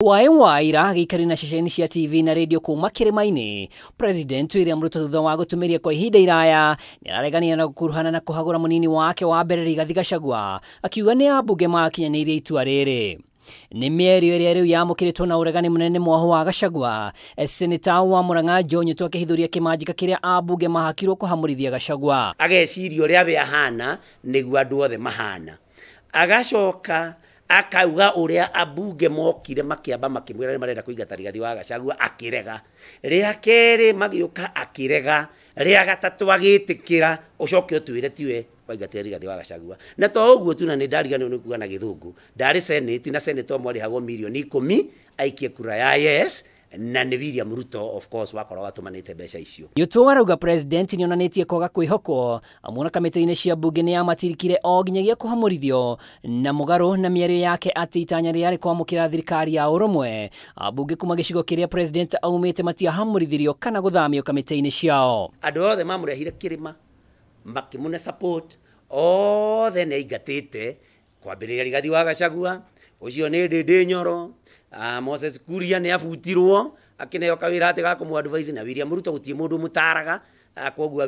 Waĩ wa ira gĩikari na ceceni cia TV na radio kuma kĩrĩma-inĩ. President William Ruto thutha wa gũtũmĩria kwa ihinda iraya nĩarareganire na gũkuruhana na kũhagũra mũnini wake wa mbere Rigathi Gachagua, akiuga nĩ ambunge makinyanĩirie itua rĩrĩ. Nĩ mĩario ĩrĩa rĩu yamũkĩrĩtwo na ũregani mũnene mwaho wa Gachagua. Seneta wa Murang'a Joe Nyutu akĩhithũria kĩmanjĩka kĩrĩa ambunge mahakirwo kũhamũrithia Gachagua. Ageciria ũrĩa we ahana nĩguo andũ othe mahana, agacoka akauga ũrĩa ambunge mokire makĩamba makĩmwĩra nĩ marenda kũingata Rigathi wa Gachagua, akĩrega. Rĩa kerĩ magĩũka akĩrega, rĩa gatatũ agĩtĩkĩra, ũcoke ũtwĩre tiwe waingatire Rigathi wa Gachagua. Na to ũguo tu, na nĩ ndariganĩrwo nĩ kuga na gĩthũngũ, ndarĩ senate na senator ũmwe arĩhagwo mirioni 10 aikie kura ya yes, na nĩ William Ruto of course wakoragwo atũmanĩte mbeca icio. Nyutu arauga president nĩonanĩtie kwaga kwĩhokwo amu ona kamĩtĩ-inĩ cia mbunge nĩ yamatirikire o nginyagia kũhamũrithio, na mũgarũ na mĩario yake atĩ itanya rĩarĩ kwamũkĩra thirikari ya ũrũmwe. Ambunge kuma gĩcigo kĩrĩa president aumĩte matiahamũrithirio kana gũthamio kamĩtĩ-inĩ ciao. Andũ othe mamũrehire kĩrĩma makĩmũne support, othe nĩ aingatĩte, kwambĩrĩria Rigathi wa Gachagua, ũcio nĩ Ndĩndĩ Nyoro, Moses Kuria nĩ abutirwo akĩneo kawĩra atĩ ga kũmũ advise, na William Ruto gũtirĩ mũndũ mũtaraga, koguo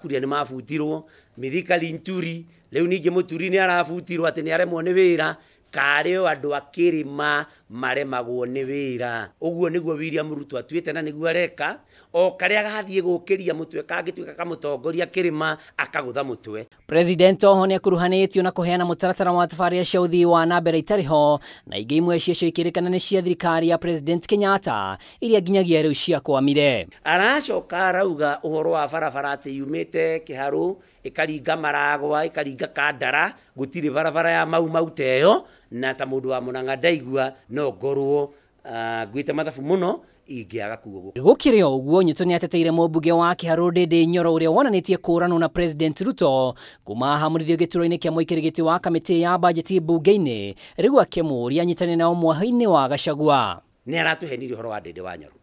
Kuria nĩ mabutirwo. Mithika Linturi rĩu ningĩ Mũturi nĩ arabutirwo atĩ nĩ aremwo nĩ wĩra, karĩ o andũ a kĩrĩma maremagwo nĩ wĩra. Ũguo nĩguo William Ruto atuĩte na nĩguo areka, o karĩa gathiĩ gũkĩria mũtwe kangĩtuĩka kamũtongoria kĩrĩma akagũtha mũtwe. President oho nĩakuruhanĩtio na kũheana mũtaratara wa tabarĩra cia ũthii wa na mbere itarĩ ho, na ingĩ imwe ciacio ikĩrĩkana nĩ cia thirikari ya President Kenyatta iria nginyagia rĩu ciakwamire. Aracoka arauga ũhoro wa barabara atĩ yumĩte Kĩharũ ĩkaringa Maragwa ĩkaringa Kandara, gũtirĩ barabara ya Mau Mau ta ĩyo, na ta mũndũ wa Murang'a ndaigua no ngorwo ngwĩte mathabu mũno ingĩaga kuga ũguo. Gũkĩrĩ o ũguo, Nyutu nĩateteire mũmbunge wa Kĩharũ Ndĩndĩ Nyoro ũrĩa wonanĩtie kũũranwo na President Ruto kuma ahamũrithio gĩturwa-inĩ kĩa mũikarĩri gĩtĩ wa kamĩtĩ ya bajeti mbunge-inĩ, rĩu akĩmũũria anyitanĩre nao mwaho-inĩ wa Gachagua. Nĩ aratũhenirie ũhoro wa Ndĩndĩ wa Nyoro,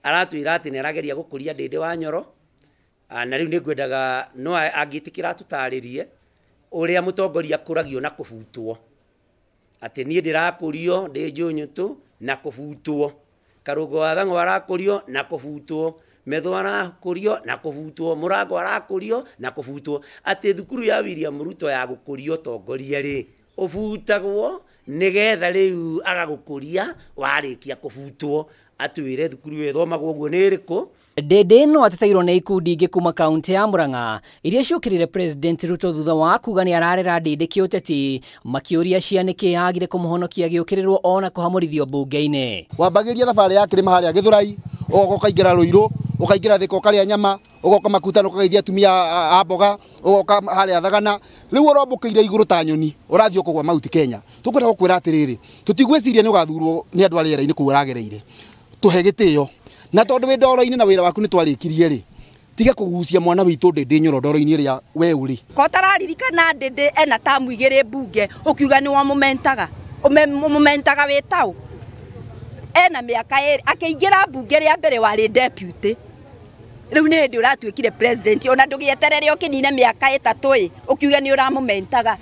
aratwĩra atĩ nĩ arageria gũkũria Ndĩndĩ wa Nyoro, na rĩu nĩ ngwendaga no angĩtĩkĩra atũtarĩrie ũrĩa mũtongoria akũragio na kũbutwo, atĩ niĩ ndĩrakũrio ndĩ Joe Nyutu na kũbutwo, Karũngo wa Thang'wa arakũrio na kũbutwo, Metho arakũrio na kũbutwo, Mũrango arakũrio na kũbutwo, atĩ thukuru ya William Ruto ya gũkũria ũtongoria rĩ ũbutagwo nĩgetha rĩu agagũkũria warĩkia kũbutwo, atwĩre thukuru ĩyo ĩthomagwo ũguo nĩ ĩrĩkũ. Ndĩndĩ no ateteirwo nĩ ikundi ingĩ kuma kaunti ya Murang'a iria ciũkĩrĩire President Ruto thutha wa kuga nĩ ararera Ndĩndĩ kĩũteti, makĩũria cia nĩkĩ yagire kũmũhonokia agĩũkĩrĩrwo ona kũhamũrithio mbunge-inĩ. Wambagĩria thabarĩ ya kĩrĩma harĩa Gĩthũrai, ũgoka ũkaingĩra Rũirũ, ũkaingĩra Thika ũkarĩa nyama, ũgoka Makutano ũkageithia atumia a mboga, ũgoka harĩa Thagana, rĩu ũrombũkĩire igũrũ ta nyoni, ũrathiĩ ũkũgwa Mount Kenya. Tũkwenda gũkwĩra atĩrĩrĩ, tũtigwĩciria nĩ ũgathurwo nĩ andũ a rĩera-inĩ kũu ũragereire. Tũhe gĩtĩo. Na tondũ wĩ ndoro-inĩ na wĩra waku nĩ twarĩkirie rĩ, tiga kũgucia mwana witũ Ndĩndĩ Nyoro ndoro-inĩ ĩrĩa we ũrĩ. Ko ũtararirikana Ndĩndĩ ena tamu igĩrĩ mbunge, ũkiuga nĩ wamũmentaga. Ũmũmentaga wĩ taũ. Ena mĩaka ĩrĩ, akĩingĩra mbunge rĩa mbere warĩ deputy. Rĩu nĩ hĩndĩ ũratuĩkire president, ona ndũgĩeterere ũkĩnine mĩaka 3 ĩ, ũkiuga nĩ ũramũmentaga.